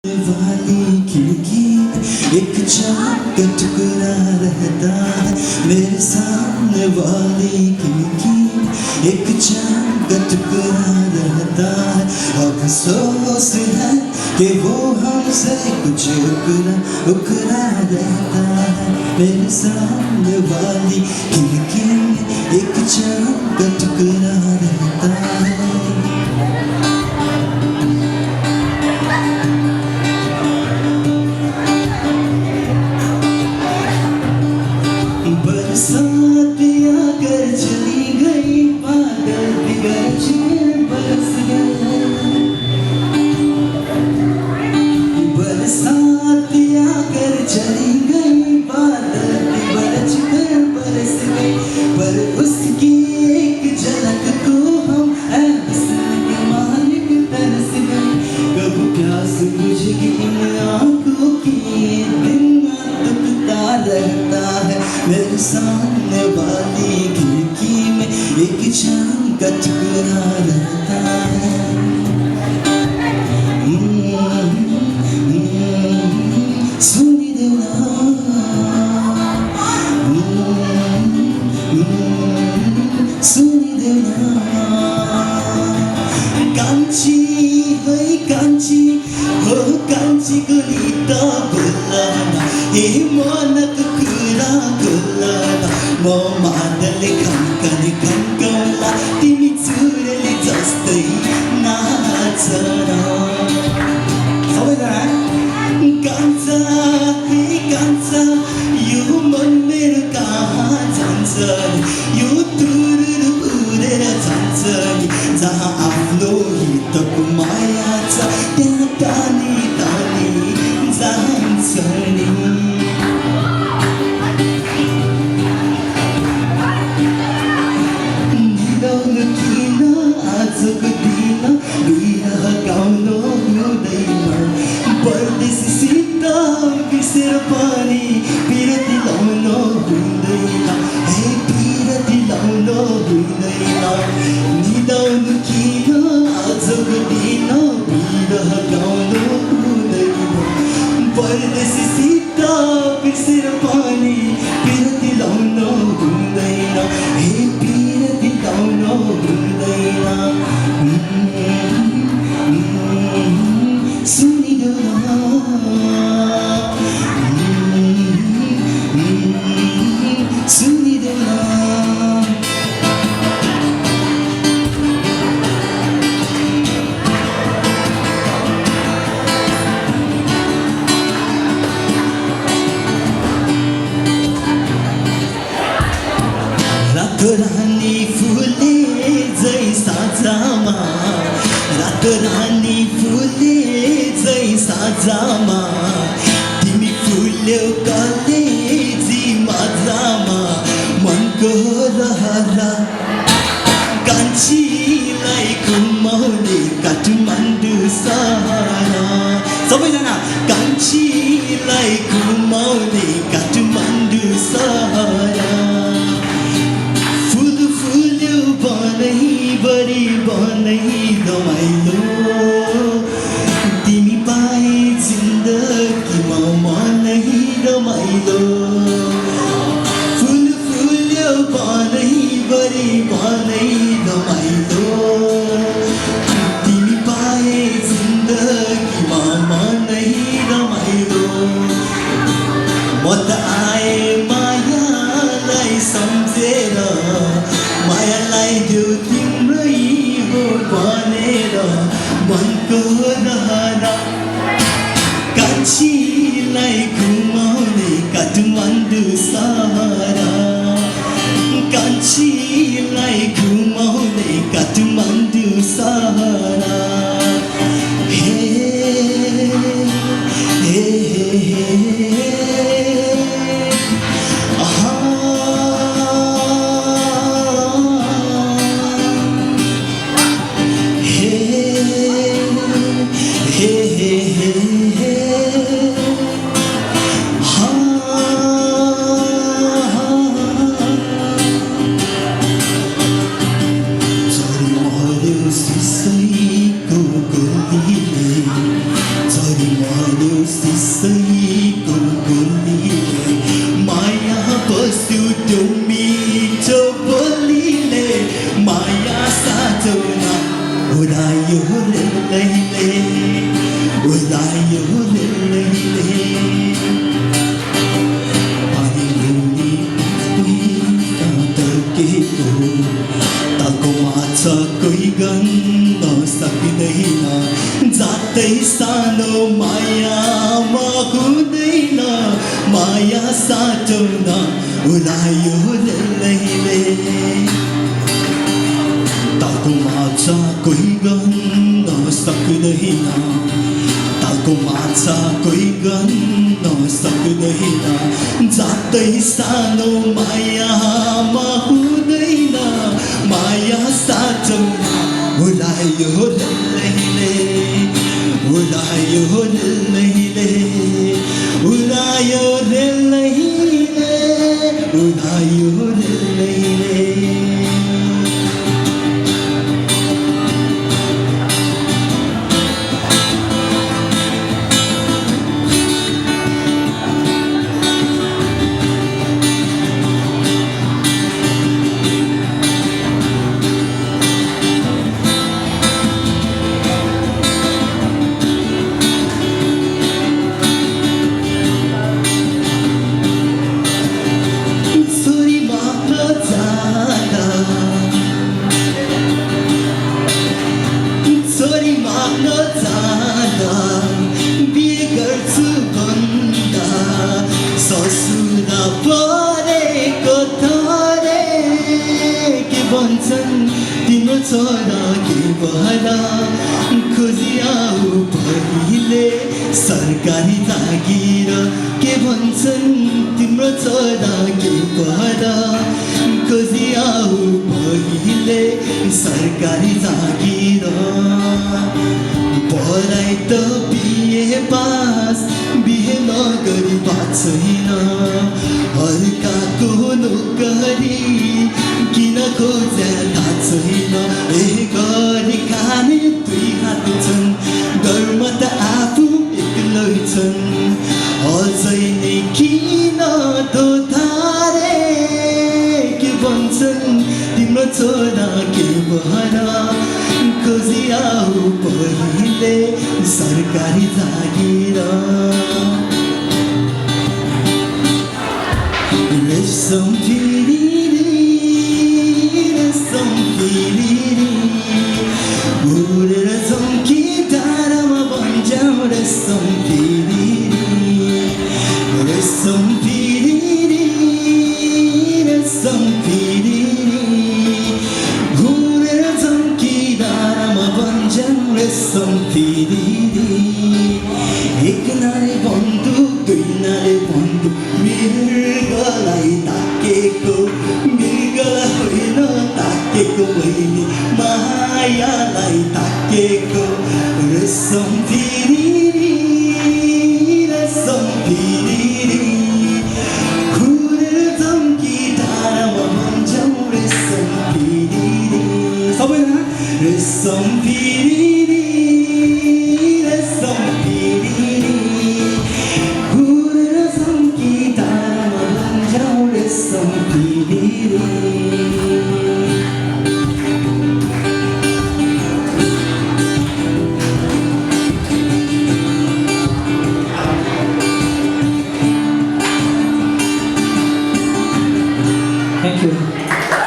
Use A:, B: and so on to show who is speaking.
A: वाली खिड़की एक चाँद का टुकड़ा रहता है। मेरे सामने वाली खिड़की एक चाँद का टुकड़ा रहता है। अफसोस है कि वो हमसे कुछ उकरा रहता है। मेरे सामने वाली खिड़की एक चाँद का टुकड़ा रहता है। बरसात आकर चली गई, बादल गरजे बरस गए। बरसात आकर चली गई, बादल गरजे बरस गए। पर उसकी एक झलक को हम हुस्न के मालिक तरस गए। कब प्यास बुझेगी इन आँखों की, दिन दुखता रहता है। मेरे सामने वाली खिड़की में एक चाँद का टुकड़ा रहता है। सुनी देना, सुनी देना। कांची है कांची हो, कांची गुलिता बोलाना हे मनक कुरा गोलाना। म मादल खन्कन खन्कौला, तिमी चुरेली जस्तै नाचना। सबैजना कान्छा हे कान्छा, यो मन मेरो कहाँ जान्छ, यो तुरुर उडेर जान्छ नि। जहाँ आफ्नो हितको माया छ, त्यहाँ टानी टानी जान्छ नि। आजको दिन बिरह गाउनु हुँदैन, परदेशीसित बिर्सेर पनि पिरती लाउनु हुँदैन। हे पिरती लाउनु हुँदैन, निदाउनु किन आजको दिन बिरह गाउनु हुँदैन। परदेशीसित बिर्सेर पनि पिरती लाउनु हुँदैन। हे पिरती लाउनु हुँदैन। सुनिदेऊ सुनिदेऊ। रातो रानी फुले जै साँझमा, रातो रानी फुले जै साँझमा। तिमी फुल्यौ कलेजी माझमा, मनको रहरा कान्छीलाई घुमाउने काठमाडौँ सहर। सबैजना कान्छीलाई घुमाउने काठमाडौँ सहर। बरी बनै रमाइलो, तिमी पाए जिन्दगीमा मनै रमाइलो। फुल फुल्यो बनै बरी बनै रमाइलो, तिमी पाए जिन्दगीमा मनै रमाइलो। म त आए मायालाई सम्झेर, मायालाई देऊ तिम्रै हो भनेर। मनको रहरा कान्छीलाई घुमाउने काठमाडौँ हाल्यो सिसैको गोलीले माया बस्यो त्यो मिठो बोलीले माया साँचोमा उडायो रेलैले उडायो रेलैले पानी ल्याउने तर्केको ताको माछा कोही गन्न सक्दैन जातै सानो मायामा हुँदैन माया साँचोन उडायो रेलैले ताको माछा कोही गन्न सक्दैन ताको माछा कोही गन्न सक्दैन जातै सानो मायामा हुँदैन माया साँचोमा उडायो रेलैले उडायो रेलैले उडायो रेलैले उडायो रेलैले छोरी माग्न जाँदा बिहे गर्छु भन्दा ससुरा परेको थरे के भन्छन् तिम्रो छोरा के भला खोजी आऊ पहिले सरकारी जागिर के भन्छन् तिम्रो छोरा के भला खोजी आऊ पहिले सरकारी जागिर पढाइ त बिहे पास बिहे नगरी बात छैन हल्काको नोकरी किन खोज्या थाहा छैन ए गरी खाने दुई हात छन् घरमा त आफू एक्लै छन् अझै नै किन दोधारे के भन्छन् तिम्रो छोरा के भरा खोजी आऊ पहिले सरकारी जागिर रेशम फिरिरी रेशम फिरिरी उडेर चम्की डाँडामा भन्छौँ रेशम फिरिरी रेशम फिरिरी रेशम फिरिरी उडेर चम्की डाँडामा भन्छौँ रेशम फिरिरी एक नारे बन्दुक दुई नारे बन्दुक मृगलाई ताकेको मृगलाई होइन ताकेको मैले मायालाई ताकेको रेशम फिरिरी रेशम फिरिरी खुरेर चम्की डाँडामा भन्छौँ रेशम फिरिरी सबैजना रेशम फिरिरी रेशम फिरिरी खुरेर चम्की डाँडामा भन्छौँ रेशम फिरिरी
B: Thank you.